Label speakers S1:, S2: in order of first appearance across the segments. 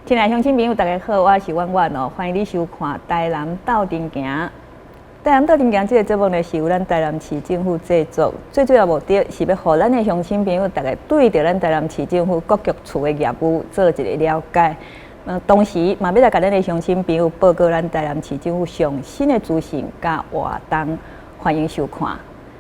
S1: 親愛鄉親朋友，大家好，我是婉婉哦，歡迎你收看《台南鬥陣行》。台南鬥陣行這個節目呢，是由咱台南市政府製作，最主要目的是欲予咱的鄉親朋友，逐家對著咱台南市政府各局處的業務做一個了解。同時嘛，欲來共咱的鄉親朋友報告咱台南市政府上新的資訊佮活動，歡迎收看。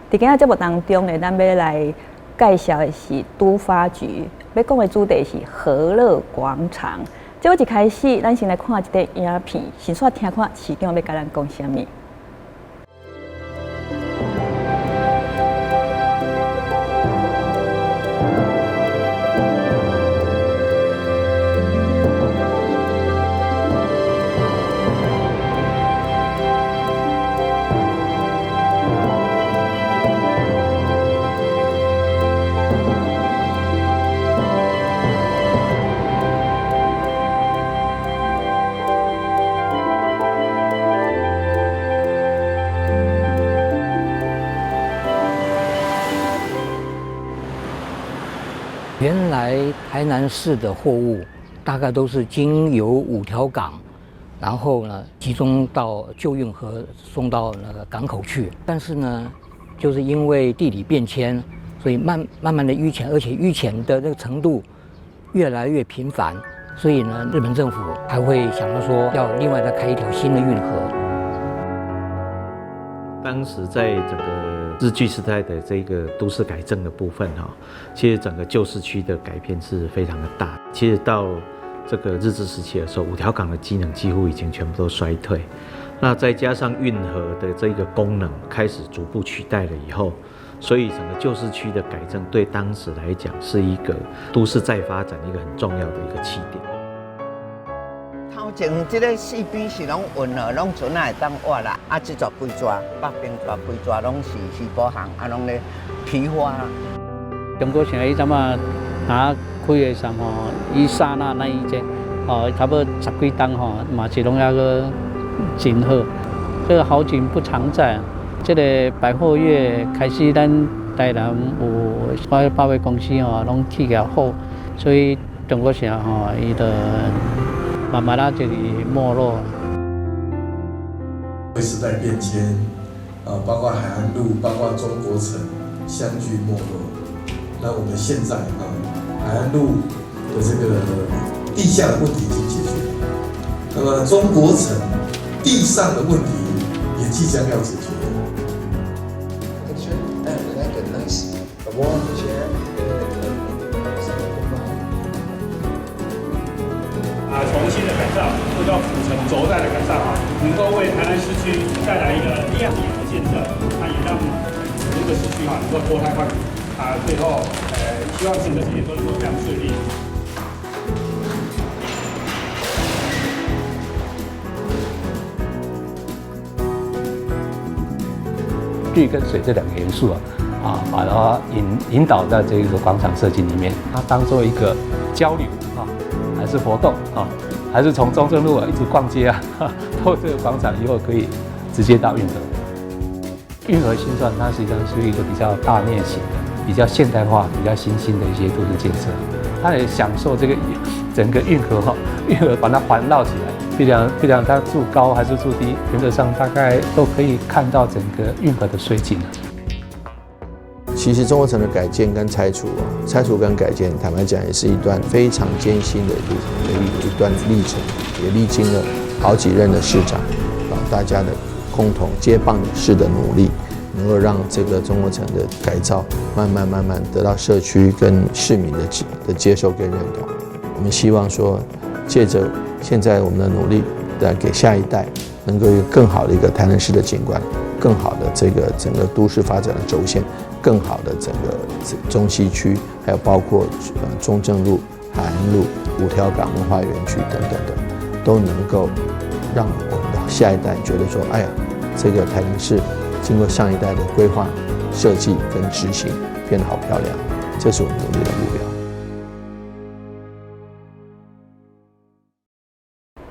S1: 佇今仔節目當中呢，咱欲來介紹的是都發局，欲講的主題是和樂廣場。節目一開始，咱先來看一段影片，先煞聽看市長欲共咱講啥物。
S2: 原來台南市的貨物大概都是經由五條港，然後呢集中到舊運河送到那個港口去。但是呢，就是因為地理變遷，所以慢慢慢的淤淺，而且淤淺的那個程度越來越頻繁，所以呢，日本政府還會想到說要另外再開一條新的運河。
S3: 當時在整個日據時代的這個都市改正的部分哈，其實整個舊市區的改變是非常的大。其實到這個日治時期的時候，五條港的機能幾乎已經全部都衰退。那再加上運河的這個功能開始逐步取代了以後，所以整個舊市區的改正對當時來講是一個都市再發展一個很重要的一個起點。
S4: 頭前這个四邊是攏運河，攏船仔會當挖啦。啊，這座規座北邊座規座攏是魚埔巷，啊，攏咧批發。
S5: 中國城伊陣仔若開的時吼，伊剎那那一間，哦，差不多十幾棟吼，嘛是攏猶閣真好。這個好景不常在，這個百貨業開始，咱台南有百貨公司吼，攏起較好，所以中國城吼，伊就慢慢仔就是沒落。
S6: 時代變遷，啊，包括海安路，包括中國城相繼沒落。那我們現在啊，海安路的這個地下的問題已經解決了，那麼中國城地上的問題也即將要解決。
S7: 啊，重新的改造，這叫府城軸帶的改造啊，能夠為台南市區帶來一個亮眼的建設，那也讓這個市區哈能夠脫胎換骨啊。最後，希望整個事業都能夠非常順利。
S8: 綠跟水這兩個元素啊，啊，把它引導在這個廣場設計裡面，它當做一個交流啊，還是活動啊，還是從中正路啊一直逛街啊，到這個廣場以後可以直接到運河。運河新串它實際上是一個比較大面型的、比較現代化、比較新興的一些都市建設。它也享受這個整個運河哈，運河把它環繞起來。比如它住高還是住低，原則上大概都可以看到整個運河的水景。
S9: 其實中國城的改建跟拆除啊，拆除跟改建，坦白講也是一段非常艱辛的一段歷程，也歷經了好幾任的市長啊，大家的共同接棒式的努力，能夠讓這個中國城的改造慢慢慢慢得到社區跟市民的接受跟認同。我們希望說，借著現在我們的努力，來給下一代能夠有更好的一個台南市的景觀，更好的這個整個都市發展的軸線，更好的整個中西區，還有包括中正路、海安路、五條港文化園區等等的，都能夠讓我們的下一代覺得說，哎呀，這個台南市經過上一代的規劃、設計跟執行，變得好漂亮，這是我們努力的目標。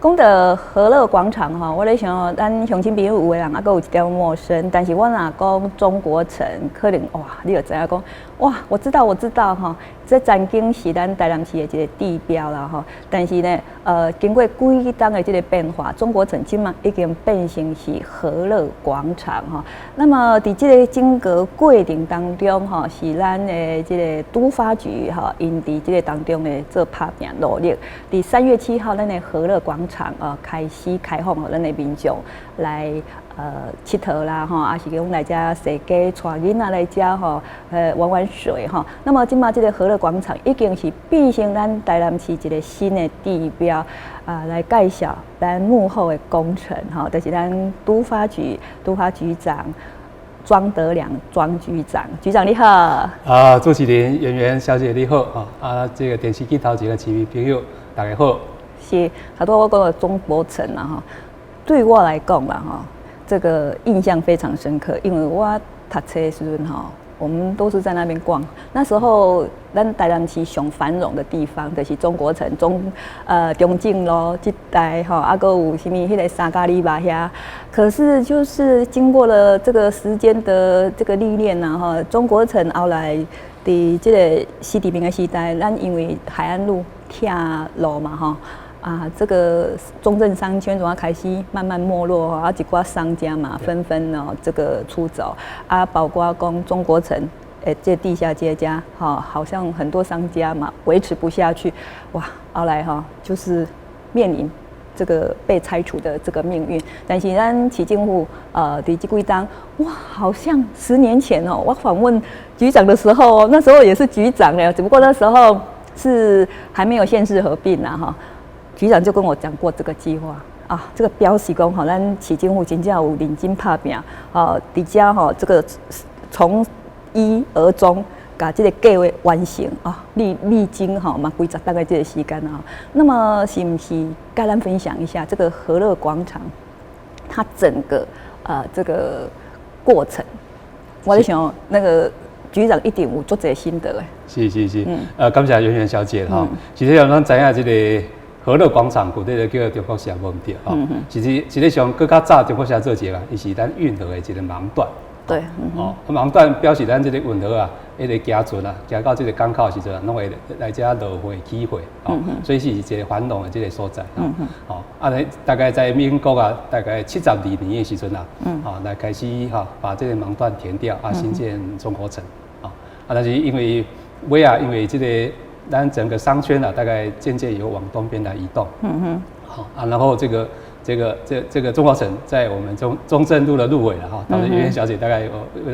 S1: 講到和樂廣場吼，我咧想咱鄉親朋友有的人猶閣有一點陌生，但是我若講中國城，可能哇，你就知影講哇，我知道我知道吼，這曾經是咱台南市的一個地標啦吼。但是呢，經過幾冬的這個變化，中國城這馬已經變成是和樂廣場吼。那麼佇這個整個過程當中吼，是咱的這個都發局吼，𪜶佇這個當中呢做拍拚努力。佇3月7號，咱的和樂廣場開始開放，予咱的民眾來𨑨迌啦吼，抑是講來遮踅街，帶囡仔來遮吼，玩玩水吼。那麼這馬這個和樂廣場已經是變成咱台南市一個新的地標啊，來介紹咱幕後的功臣吼，就是咱都發局都發局長莊德良莊局長，局長你好。
S8: 啊，主持人圓圓小姐你好啊，啊，這個電視機頭前的市民朋友大家好。
S1: 是，頭拄我講到中國城啦吼，對我來講啦吼，這個印象非常深刻，因為我讀冊的時陣吼，我們都是在那邊逛。那時候，咱台南市上繁榮的地方就是中國城、中正路這帶吼，啊，閣有啥物彼個三咖哩肉遐。可是，就是經過了這個時間的這個歷練呐，吼，中國城後來佇這個時殖民的時代，咱因為海安路拆路嘛，吼。啊，這個中正商圈總要開始慢慢沒落，啊，一寡商家嘛紛紛哦這個出走，啊，包括講中國城，欸，這地下街遮，哈，好像很多商家嘛維持不下去，哇，後來哈就是面臨這個被拆除的這個命運。但是咱市政府佇這幾冬，哇，好像10年前哦，我訪問局長的時候，那時候也是局長咧，只不過那時候是還沒有縣市合併呐，哈。局長就跟我講過這個計劃啊，這個表示講吼，咱市政府真正有認真拍拚，哦，佇遮吼這個從一而終，共這個計劃完成啊，歷經吼嘛幾十冬的這個時間啊。那麼是毋是共咱分享一下這個和樂廣場，它整個這個過程？我咧想那個局長一定有足濟心得的。
S8: 是是是，感謝圓圓小姐吼。其實咱知影這個和樂廣場，舊底就叫中國城無毋對吼。實際上，閣較早中國城做者啊，伊是咱運河的一個盲段。哦，盲段表示咱這個運河啊，彼個行船啊，行到這個港口的時陣，攏會來遮落貨起貨，哦，所以是一個繁榮的這個所在。哦，啊，大概在民國啊，大概72年的時陣啊，哦，來開始哈把這個盲段填掉啊，新建中國城。啊，但是因為尾啊，因為這個咱整個商圈啊，大概漸漸有往東邊來移動。好啊，然後這個中國城在我們中正路的路尾了哈，當時圓圓小姐大概有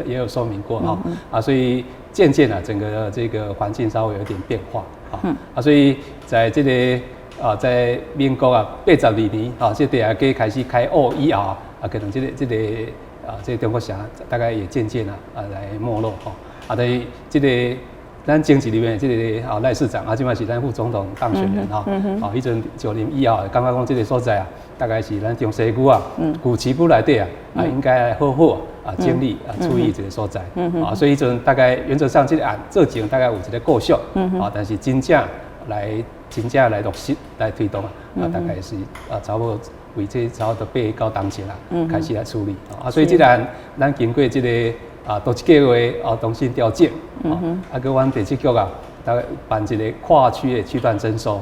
S8: 也有說明過哈，啊，所以漸漸啊，整個這個環境稍微有點變化啊，啊，所以在這個啊，在民國啊82年啊，這地下街開始開挖以後啊，可能這個啊，這個中國城大概也漸漸啊來沒落哈，啊，等於這個。咱前一任這個啊賴市長啊，這擺是咱副總統當選人哈，啊，彼陣就任以後，感覺講這個所在啊，大概是咱中西區啊，舊市區內底啊，啊應該好好啊整理啊處理這個所在，啊，所以彼陣大概原則上這個案做前大概有一個構想，啊，但是真正來落實來推動啊，啊，大概是啊差不多為這差不多8、9冬前啊，開始來處理，啊，所以這個案咱經過這個啊都市計劃啊重新調整，啊，閣阮地政局啊，大概辦一個跨區的區段徵收，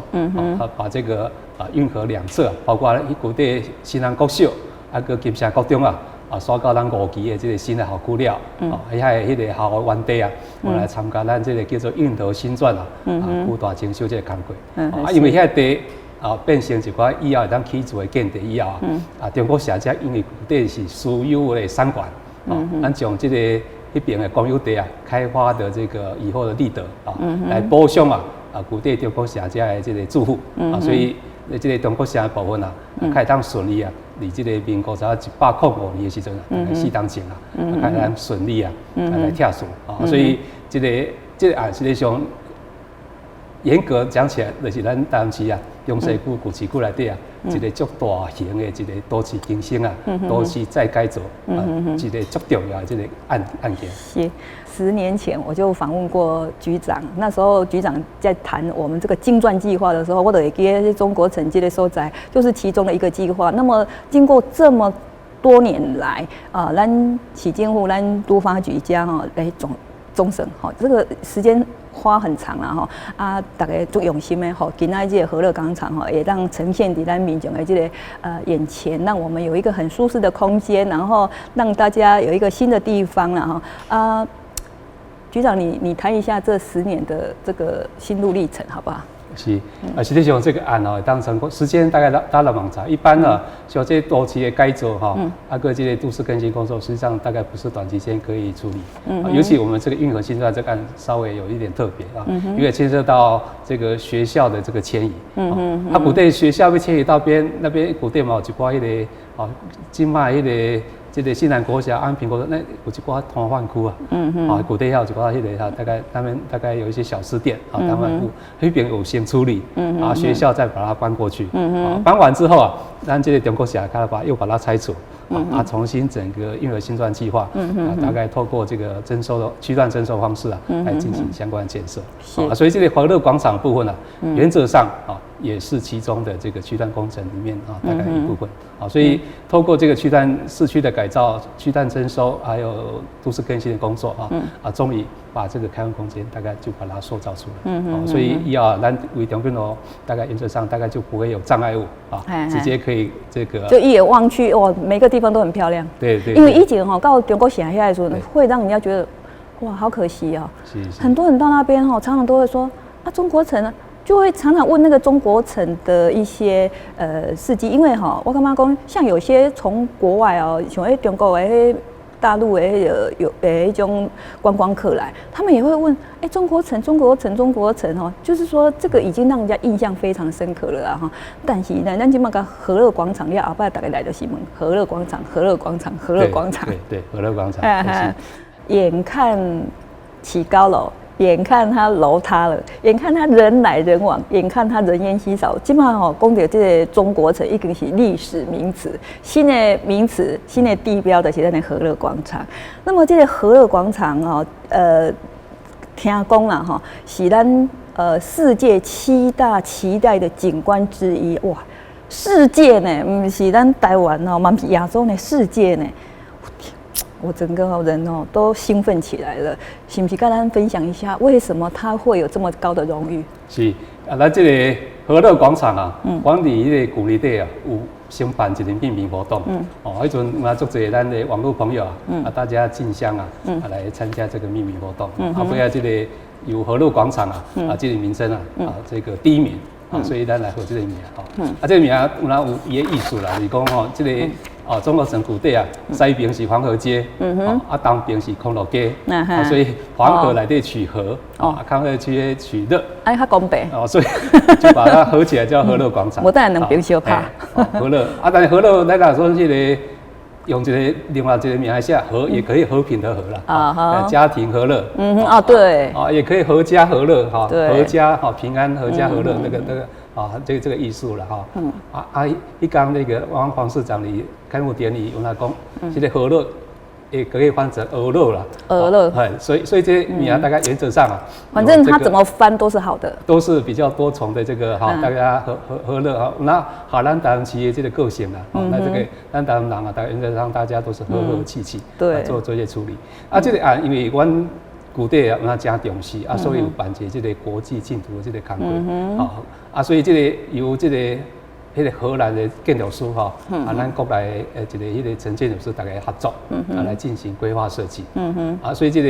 S8: 啊，把這個啊運河兩側，包括彼舊底新安國小，啊，閣金城國中啊，啊，煞到咱五期的這個新的校區了，啊，遐的彼個校園地啊，我來參加咱這個叫做運河新傳啊，啊，區段徵收這個工作，啊，因為遐個地啊變成一寡以後會當起厝的建地以後啊，啊，中國城遮因為舊底是私有的產權，啊，咱將這個彼邊的公有地啊，開發的這個以後的利得啊，來補償啊，啊，舊底中國城遮的這個住戶，啊，所以這個中國城的部分啊，較會當順利啊，佇這個民國才105年的時陣啊，大概4冬前啊，較會當順利啊，來拆除啊，所以這個案實際上嚴格講起來，就是咱台南市啊，中西區舊市區內底啊，一個足大型的一個都市更新啊，都市再改造啊，一個足重要的這個案件。
S1: 是，10年前我就訪問過局長，那時候局長在談我們這個金鑽計劃的時候，我都會記得中國城這個所在，就是其中的一個計劃。那麼經過這麼多年來啊，咱市政府、咱都發局遮吼來總算吼，這個時間花很長啦吼，啊，逐家足用心的吼，今仔這個和樂廣場吼，也讓呈現佇咱民眾的這個眼前，讓我們有一個很舒適的空間，然後讓大家有一個新的地方啦吼。啊，局長你談一下這十年的這個心路歷程好不好？
S8: 是，啊，實際上這個案哦，當成功時間大概拉了蠻長。一般呢，像這都市的改造哈，啊閣這個都市更新工作，實際上大概不是短期間可以處理。尤其我們這個運河新鑽這個案稍微有一點特別啊，因為牽涉到這個學校的這個遷移。啊，古代學校被遷移到邊那邊，古代嘛有一寡彼個哦，這擺彼個這個新南國小、安平國小，那有一寡攤販區啊。啊，古代遐有一寡彼個哈，大概他們大概有一些小吃店啊，攤販區，彼邊有先處理，啊，學校再把它搬過去。啊，搬完之後啊，咱這個中國城開發又把它拆除，啊，重新整個運河新鑽計劃，啊，大概透過這個徵收的區段徵收方式啊，來進行相關建設。啊，所以這個和樂廣場部分呢，原則上啊，也是其中的這個區段工程裡面啊，大概一部分。啊，所以透過這個區段市區的改造、區段徵收，還有都市更新的工作啊，啊，終於把這個開放空間大概就把它塑造出來。所以以後咱圍中正路大概原則上大概就不會有障礙物啊，直接可以這個。
S1: 就一眼望去，哇，每個地方都很漂亮。因為以前吼到中國城遐的時候，會讓人家覺得，哇，好可惜哦。很多人到那邊吼，常常都會說，啊，中國城呢，就會常常問那個中國城的一些事跡，因為吼，我感覺講，像有些從國外哦，像彼中國的大陸的彼個有彼種觀光客來，他們也會問，欸，中國城，中國城，中國城哦，就是說這個已經讓人家印象非常深刻了啦哈。但是呢，咱這擺講和樂廣場，你後擺逐家來就是問和樂廣場，和樂廣場，和樂廣場。
S8: 對對，和樂廣場。
S1: 眼看起高樓，眼看它樓塌了，眼看它人來人往，眼看它人煙稀少。這擺吼講著這個中國城已經是歷史名詞，新的名詞，新的地標就是咱的和樂廣場。那麼這個和樂廣場哦，聽講啦吼，是咱世界七大期待的景觀之一。哇，世界呢，毋是咱台灣哦，嘛毋是亞洲呢，世界呢。我整個人哦都興奮起來了，是毋是跟咱分享一下，為什麼它會有這麼高的榮譽？
S8: 是啊，咱這個和樂廣場啊，阮佇彼個舊年底啊，有先辦一個命名活動。哦，彼陣有足濟咱的網絡朋友啊，啊，大家競相啊，啊來參加這個命名活動。啊，尾仔這個由和樂廣場啊，啊，這個名稱啊，啊，這個第一名，啊，所以咱來號這個名吼。啊，這個名有哪有伊的意思啦，就是講吼，這個。哦，中國城谷底啊，西邊是黃河街，啊東邊是康樂街，啊，所以黃河內底取和，啊，康樂區取樂，
S1: 哎，較公平，
S8: 哦，所以就把它合起來叫和樂廣場。
S1: 無等下兩邊相拍。
S8: 和樂，啊，但是和樂咱若說這個用一個另外一個名來寫和，也可以和平的和啦，啊，家庭和樂，
S1: 哦，對，
S8: 啊，也可以闔家和樂，哈，闔家哈平安，闔家和樂，那個。啊，這個藝術了哈。啊啊，彼工那個王黃市長佇開幕典禮，有來講，這個和樂也可以翻成和樂啦。
S1: 和樂。
S8: 哎，所以這名大概原則上啊，
S1: 反正他怎麼翻都是好的。
S8: 都是比較多重的這個哈，大家和樂哈。那好，咱台南市的這個個性啦，那這個咱台南人啊，大概原則上大家都是和和氣氣，做這些處理。啊，這個案因為阮舊底啊，有真重視啊，所以有辦一個這個國際競圖的這個工作，啊，所以這個由這個彼個荷蘭的建築師吼，啊，咱國內的一個彼個陳建築師大家合作，啊，來進行規劃設計。啊，所以這個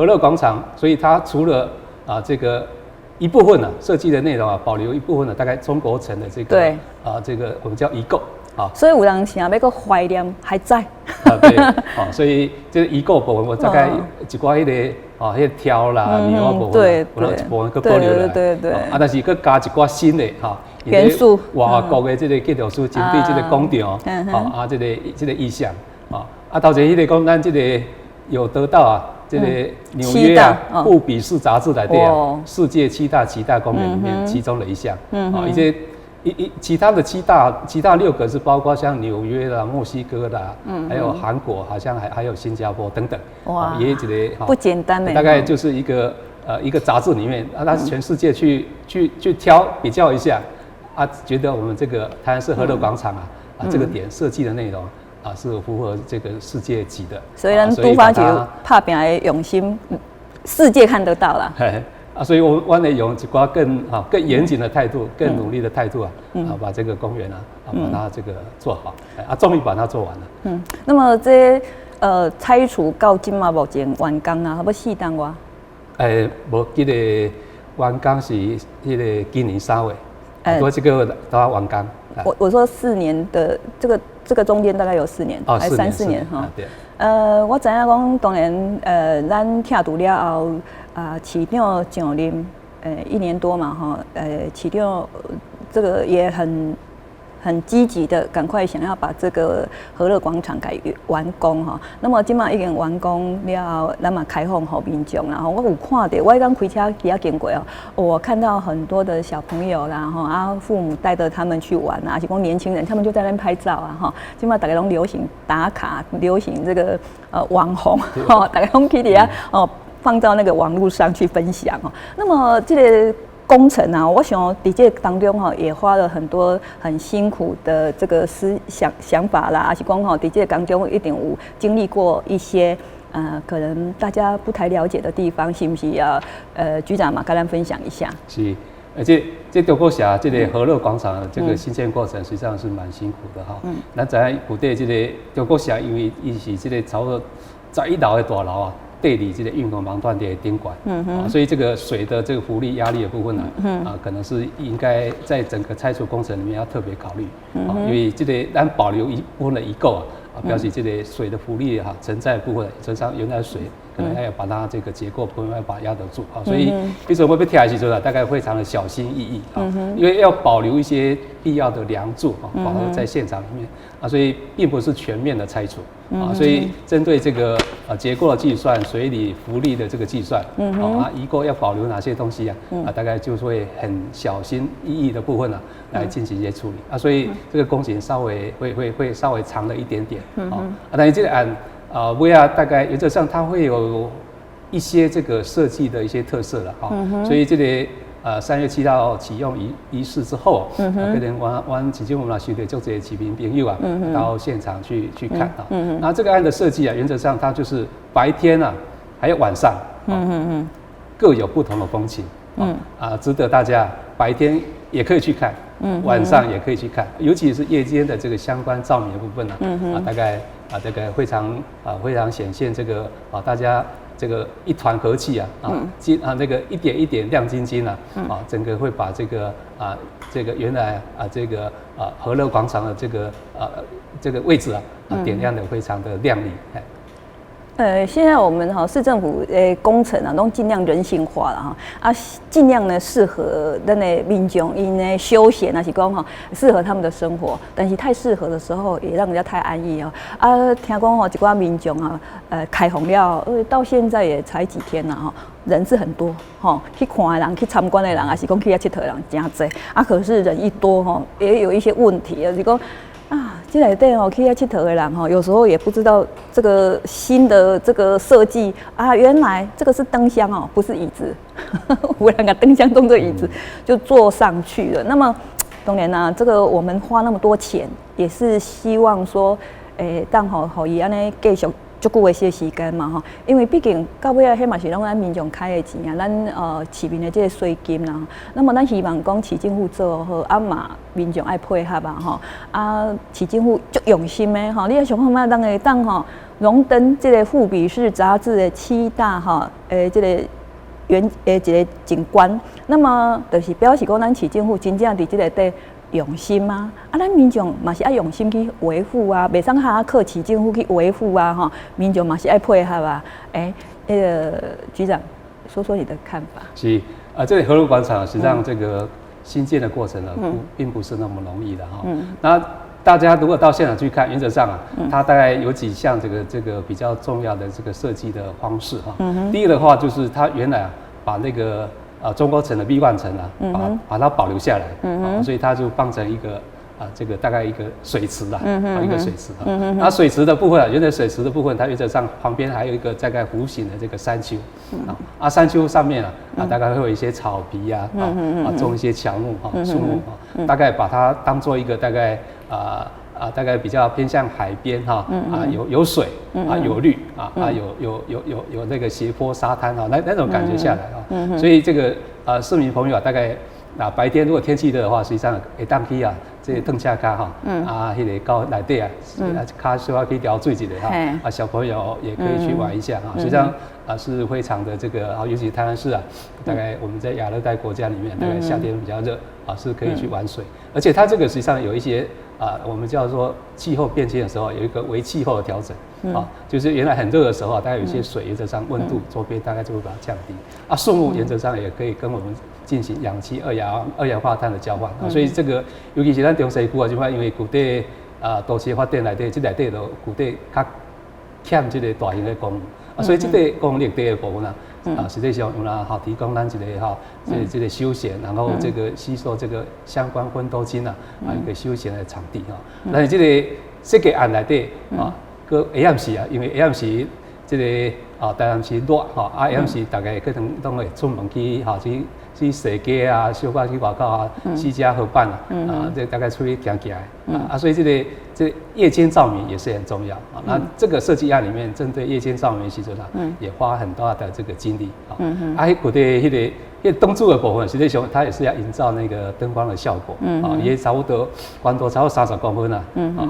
S8: 和樂廣場，所以它除了啊這個一部分呢設計的內容啊，保留一部分的大概中國城的這個啊這個我們叫遺構。啊，
S1: 所以有人想欲閣懷念還在。
S8: 啊對，哦，所以這個遺構部分我大概一寡彼個哦，彼個柱啦、梁部分，有一部分閣保留落來。啊，但是閣加一寡新的吼
S1: 元素。
S8: 外國的這個建築師針對這個廣場，吼啊，這個意象，啊，頭前彼個講咱這個有得到啊。這個紐約啊，富比士雜誌內底啊，世界七大奇大公園裡面其中的一項，啊，一些一一其他的七大，其他六個是包括像紐約啦、墨西哥啦，還有韓國，好像還有新加坡等等，哇，也覺得
S1: 不簡單呢。
S8: 大概就是一個雜誌裡面啊，他全世界去挑比較一下，啊，覺得我們這個台南市和樂廣場啊，啊這個點設計的內容啊是符合這個世界級的。
S1: 所以咱都發局拍拚的用心，世界看得到啦。
S8: 啊，所以我阮會用一寡更嚴謹的態度，更努力的態度啊，啊，把這個公園啊，啊，把它這個做好，啊，終於把它做完了。
S1: 嗯，那麼這拆除到這馬目前完工啊，差不多4冬外。
S8: 欸，無，這個完工是彼個今年3月，欸，這個都要完工。
S1: 我說4年的這個中間大概有四年，還是3、4年哈？
S8: 對。
S1: 我知影講，當然，咱拆除了後，啊，市長上任，一年多嘛，哈，市長這個也很積極的，趕快想要把這個和樂廣場給完工哈。那麼這馬已經完工了，咱嘛開放予民眾啦。我有看著，我剛開車佇遐經過哦，我看到很多的小朋友啦，哈啊，父母帶著他們去玩啊，是講年輕人，他們就在那邊拍照啊，哈。這馬大家攏流行打卡，流行這個網紅，哈，大家攏去佇遐哦，放到那個網路上去分享哦。那麼這個工程啊，我想佇這個當中哈，也花了很多很辛苦的這個思想想法啦，還是講吼，佇這個當中一定有經歷過一些可能大家不太了解的地方，是毋是啊？局長嘛，共咱分享一下。
S8: 是，而且這中國城這個和樂廣場的這個興建過程，實際上是蠻辛苦的哈。咱知影古底這個中國城，因為伊是這個差不多11樓的大樓啊。對佇這個運河盲斷的頂懸，所以這個水的這個浮力壓力的部分呢，啊，可能是應該在整個拆除工程裡面要特別考慮，啊，因為這個咱保留一部分的遺構啊，啊，表示這個水的浮力哈存在部分，存上原來水可能還要把它這個結構部分要把它壓得住啊，所以比如說我欲拆的時陣啊，大概非常的小心翼翼啊，因為要保留一些必要的梁柱啊，保留在現場裡面啊，所以並不是全面的拆除。啊，所以針對這個結構的計算、水理浮力的這個計算，啊，遺構要保留哪些東西啊？啊，大概就會很小心翼翼的部分呢，來進行一些處理啊，所以這個工程稍微會稍微長了一點點，啊，但是這個案啊，尾仔大概原則上它會有一些這個設計的一些特色了，哈，所以這個3月7號啟用儀式之後，可能阮市政府嘛收著足濟市民朋友啊，到現場去看啊。那這個案的設計啊，原則上它就是白天啊，還有晚上，各有不同的風情，啊，值得大家白天也可以去看，晚上也可以去看，尤其是夜間的這個相關照明的部分呢，啊，大概啊這個非常顯現這個啊大家這個一團和氣啊，啊，金啊那個一點一點亮晶晶啊，啊，整個會把這個啊這個原來啊這個啊和樂廣場的這個位置啊，點亮的非常的亮麗。
S1: 現在我們哈市政府的工程啊，攏盡量人性化了哈，啊，盡量呢適合咱的民眾𪜶的休閒啊，是講吼適合他們的生活。但是太適合的時候，也讓人家太安逸哦。啊，聽講吼一寡民眾啊，開放了，到現在也才幾天了哈，人是很多吼，去看的人、去參觀的人，還是講去遐𨑨迌的人誠濟。啊，可是人一多吼，也有一些問題啊，是講。啊，這內底哦，去遐𨑨迌的人吼，有時候也不知道這個新的這個設計啊，原來這個是燈箱哦，不是椅子，有人共燈箱當做椅子就坐上去了。那麼當然啦，這個我們花那麼多錢，也是希望說，會當予予伊按呢繼續足久的些時間嘛吼，因為畢竟到尾仔，彼嘛是攏咱民眾開的錢啊，咱市民的這個稅金啦。那麼咱希望講市政府做好，啊嘛民眾愛配合啊吼，啊市政府足用心的吼，你欲想看覓，咱會當吼榮登這個富比士雜誌的七大吼，這個原一個景觀，那麼就是表示講咱市政府真正佇這個底用心啊，啊，咱民眾嘛是愛用心去維護啊，袂使哈靠市政府去維護啊，吼，民眾嘛是愛配合啊。欸，那個局長，說說你的看法。
S8: 是啊，這個和樂廣場實際上這個興建的過程呢，不並不是那麼容易的哈。那大家如果到現場去看，原則上啊，它大概有幾項這個比較重要的這個設計的方式哈。第一個的話就是它原來啊，把那個中國城的米萬城啊，把它保留下來，所以它就放成一個這個大概一個水池啦，一個水池啊。那水池的部分啊，原來水池的部分，它原則上旁邊還有一個大概弧形的這個山丘，啊，山丘上面啊，大概會有一些草皮啊，種一些喬木哈、樹木啊，大概把它當做一個大概大概比較偏向海邊哈，有水啊，有綠啊，有那個斜坡沙灘哈，那種感覺下來啊，所以這個市民朋友啊，大概白天如果天氣熱的話，實際上會當去啊，這個蹬車跤哈，彼個到內底啊，跤小可去撩水一下哈，小朋友也可以去玩一下哈，實際上是非常的這個啊，尤其台南市啊，大概我們在亞熱帶國家裡面，大概夏天比較熱啊，是可以去玩水，而且它這個實際上有一些我們叫做氣候變遷的時候，有一個微氣候的調整啊，就是原來很熱的時候，大概有些水原則上溫度周邊大概就會把它降低啊，樹木原則上也可以跟我們進行氧氣、二氧化碳的交換啊，所以這個尤其是咱中西區啊，這塊因為舊底都市發展內底，這內底就舊底較欠這個大型的公園啊，所以這個公園綠地的部分啊，實際上用來好提供咱一個哈，這個休閒，然後這個吸收這個相關芬多精啊，一個休閒的場地哈。但是這個設計案內底啊，閣下暗時啊，因為下暗時這個台南市熱吼，下暗時大家可能攏會出門去吼去踅街啊，小可去外口啊，私家伙伴啊，這大概出去行行啊，所以這夜間照明也是很重要啊。那這個設計案裡面，針對夜間照明時陣啊，也花很大的這個精力啊。啊，彼彼個燈柱的部分，實際上它也是要營造那個燈光的效果。也差不多寬度差不多30公分啊。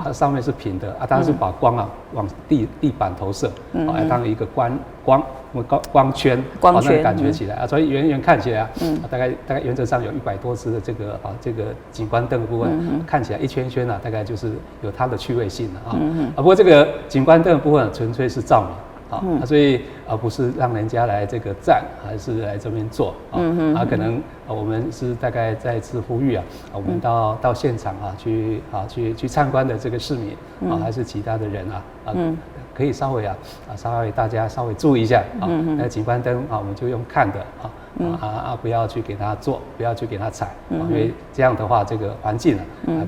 S8: 它上面是平的啊，它是把光啊往地板投射，來當一個光圈，
S1: 光圈
S8: 感覺起來啊，所以遠遠看起來啊，大概原則上有100多支的這個景觀燈的部分，看起來一圈圈啊，大概就是有它的趣味性了啊。不過這個景觀燈的部分純粹是照明。啊，所以而不是讓人家來這個站，還是來這邊坐啊？可能我們是大概再次呼籲啊，我們到現場啊去參觀的這個市民啊，還是其他的人啊，可以稍微稍微大家稍微注意一下啊，那景觀燈啊，我們就用看的啊，不要去給他坐，不要去給他踩，因為這樣的話，這個環境啊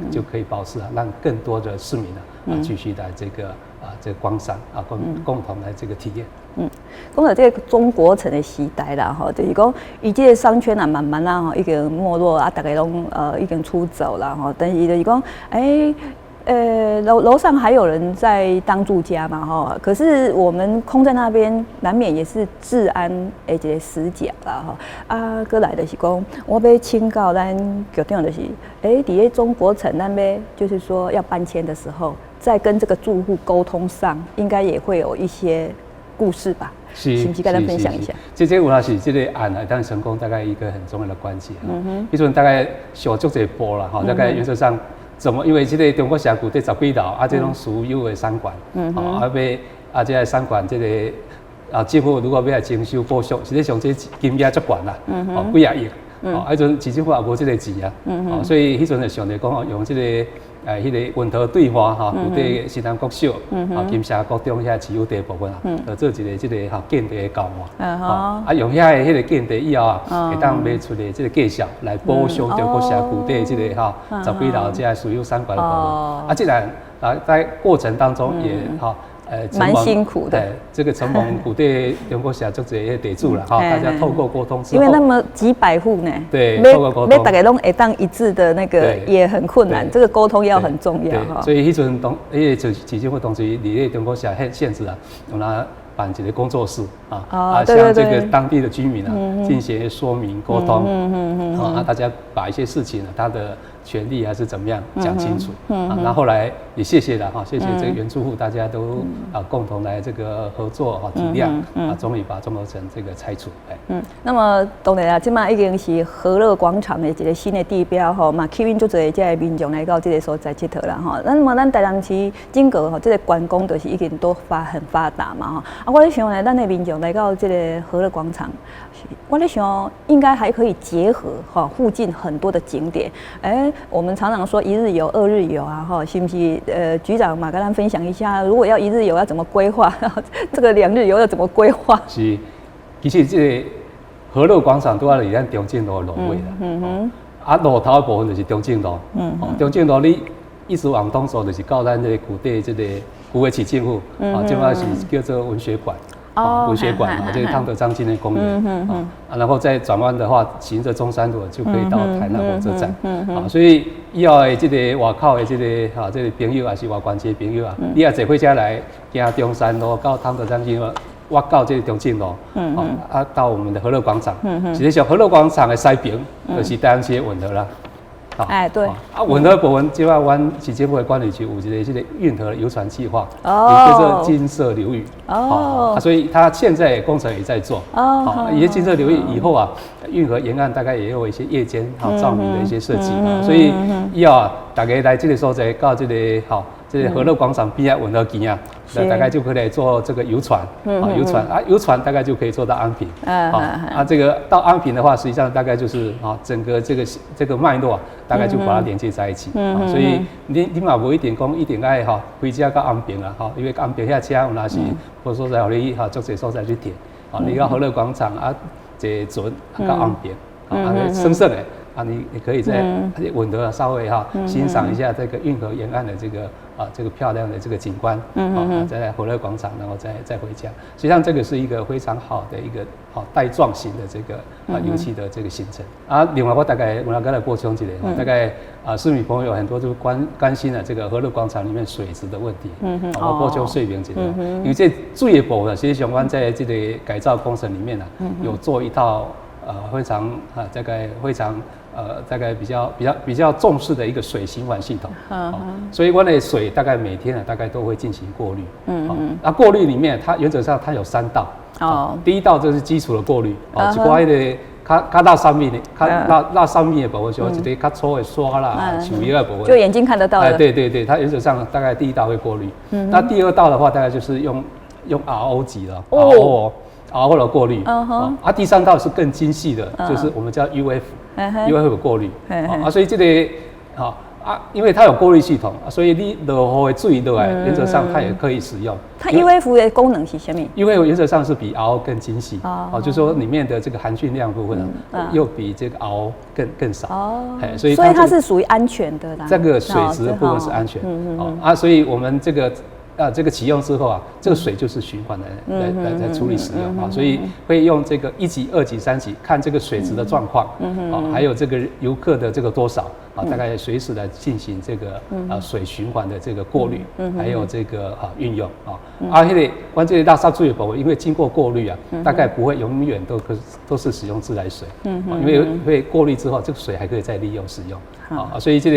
S8: 就可以保持啊，讓更多的市民啊繼續來這個觀賞啊，共同來這個體驗。
S1: 講到這個中國城的時代啦，吼，就是講伊這個商圈啊，慢慢啊，吼，已經沒落啊，大家攏已經出走啦，吼。但是就是講，樓上還有人在當住家嘛，吼。可是我們空在那邊，難免也是治安的一個死角啦，吼。啊，閣來就是講，我欲請教咱局長就是，佇咧中國城那邊，就是說要搬遷的時候，在跟這個住戶溝通上，應該也會有一些故事吧？
S8: 是，
S1: 請跟咱分享一下。
S8: 這有也是這個案啊，當成功大概一個很重要的關鍵。彼陣大概想足濟步啦，吼，大概原則上怎麼？因為這個中國城舊底十幾樓，啊，這攏私有的商館，欲這个商館這個政府如果欲來徵收補償，實際上這金額足懸啦，幾仔億，彼陣市政府也無這個錢啊，所以彼陣就想著講，用這個彼个運河對岸吼，舊底新南國小，金城國中遐持有地部分啊，就做一個這个建地的交換，用遐个彼个建地以後啊，會當賣出的這個價數來補償中國城舊底這个十幾樓這个私有商館的部分，啊，這然在過程當中也
S1: 蠻辛苦的。
S8: 這個承蒙舊底中國城足濟地主啦，哈，大家透過溝通之後，
S1: 因為那麼幾百戶呢，
S8: 對，透過溝通，
S1: 欲大家攏會當一致的那個也很困難，這個溝通要很重要哈。
S8: 所以彼陣當，彼個就市政府當時佇咧中國城縣址啊，用來辦一個工作室啊，向這個當地的居民啊進行說明溝通，啊，大家把一些事情呢，他的權利還是怎麼樣講清楚，啊，那後來也謝謝了哈，謝謝這個原住戶，大家都共同來這個合作啊體諒啊，終於把中國城這個拆除。
S1: 那麼當然啊，這馬已經是和樂廣場的一個新的地標吼，嘛吸引足濟這個民眾來到這個所在𨑨迌啦吼。那麼咱台南市整個吼，這個觀光就是已經都很發達嘛吼。啊，我咧想呢，咱的民眾來到這個和樂廣場，我咧想應該還可以結合哈附近很多的景點，咱我們常常說一日遊、二日遊啊，吼，是毋是？局長嘛，共咱分享一下，如果要一日遊要怎麼規劃？這個兩日遊要怎麼規劃？
S8: 是，其實這個和樂廣場拄仔佇咱中正路的路尾啦。啊，路頭的部分就是中正路。中正路你一直往東走，就是到咱這個舊底這個舊的市政府，啊，這擺是叫做文學館。文學館啊，這個湯德章紀念公園啊，然後再轉彎的話，循著中山路就可以到台南火車站。啊，所以以後的這個外口的這個哈，這個朋友抑是外縣市的朋友啊，你若坐火車來行中山路到湯德章紀念，挖到這個中正路，啊，到我們的和樂廣場。實際上和樂廣場的西邊就是台南市的運河啦。
S1: 哎，對。
S8: 啊，運河部分，這擺阮市政府的管理區有一個這個運河遊船計劃，也叫做金色流域。啊，所以它現在工程也在做。一些金色流域以後啊，運河沿岸大概也有一些夜間照明的一些設計。所以以後啊，大家來這個所在到這個吼，這個和樂廣場邊仔運河墘啊，那大概就可以來坐這個遊船，啊，遊船啊，遊船大概就可以坐到安平。啊，這個到安平的話，實際上大概就是啊，整個這個脈絡大概就把它連接在一起。所以你嘛無一定講一定愛吼開車到安平啊，吼，因為安平遐車有若是無所在，予你吼足濟所在去停。啊，你到和樂廣場啊，坐船到安平，啊，省省的。啊，你可以在運河稍微哈欣賞一下這個運河沿岸的這個漂亮的這個景觀，啊，再來和樂廣場，然後再回家。實際上這個是一個非常好的一個好帶狀型的這個遊憩的這個行程。啊，另外我大概我剛才補充一下，大概啊市民朋友很多都關心了這個和樂廣場裡面水質的問題。我補充說明一下，因為這水的部分，實際上阮在這個改造工程裡面呢，有做一套非常啊這個非常大概比較重視的一個水循環系統，所以阮的水大概每天呢，大概都會進行過濾。那過濾裡面，它原則上它有三道。第一道就是基礎的過濾，哦，一寡彼個較較垃圾物的，較垃圾物的部分，像一個較粗的沙啦、樹葉的部分，
S1: 就眼睛看得到的。
S8: 哎，對對對，它原則上大概第一道會過濾。那第二道的話，大概就是用 RO 級的，RO 的過濾。啊，第三道是更精細的，就是我們叫 UF。UF 過濾，啊，所以這個，啊，因為它有過濾系統，所以你落雨的水落來，原則上它也可以使用。
S1: 它 UF 的功能是啥物？
S8: UF 原則上是比 RO 更精細，哦，就是說裡面的這個含菌量部分又比這個 RO 更少。
S1: 所以它是屬於安全的啦。
S8: 這個水質的部分是安全，哦啊，所以我們這個啟用之後啊，這個水就是循環來處理使用啊，所以會用這個一級、二級、三級，看這個水質的狀況，啊，還有這個遊客的這個多少啊，大概隨時來進行這個水循環的這個過濾，還有這個運用啊。啊，彼個阮這個垃圾水的部分，因為經過過濾啊，大概不會永遠都是使用自來水，因為會過濾之後，這個水還可以再利用使用啊，所以這個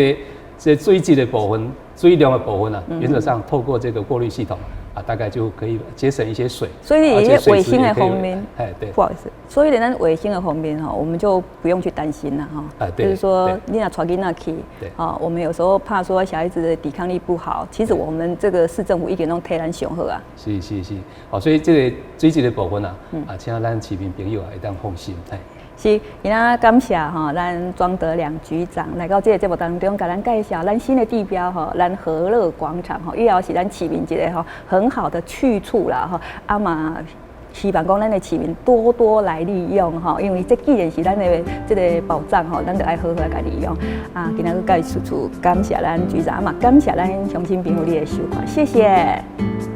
S8: 水質的部分、水量的部分啊，原則上透過這個過濾系統啊，大概就可以節省一些水。
S1: 所以你衛生的方面，
S8: 哎，對，
S1: 不好意思，所以咱衛生的方面哈，我們就不用去擔心了哈。
S8: 哎，對，
S1: 就是說，你若帶囡仔去，啊，我們有時候怕說小孩子的抵抗力不好，其實我們這個市政府已經攏替咱想好啊。
S8: 是是是，好，所以這個水質的部分啊，啊，請咱市民朋友啊，會當放心。嘿。
S1: 是，今仔感謝吼，咱莊德良局長來到這個節目當中，共咱介紹咱新的地標吼，咱和樂廣場吼，以後是咱市民一個吼很好的去處啦吼。啊嘛，希望講咱的市民多多來利用吼，因為這既然是咱的這個寶藏吼，咱就愛好好來共利用。啊，今仔閣再次感謝咱局長嘛，感謝咱鄉親朋友你的收看，謝謝。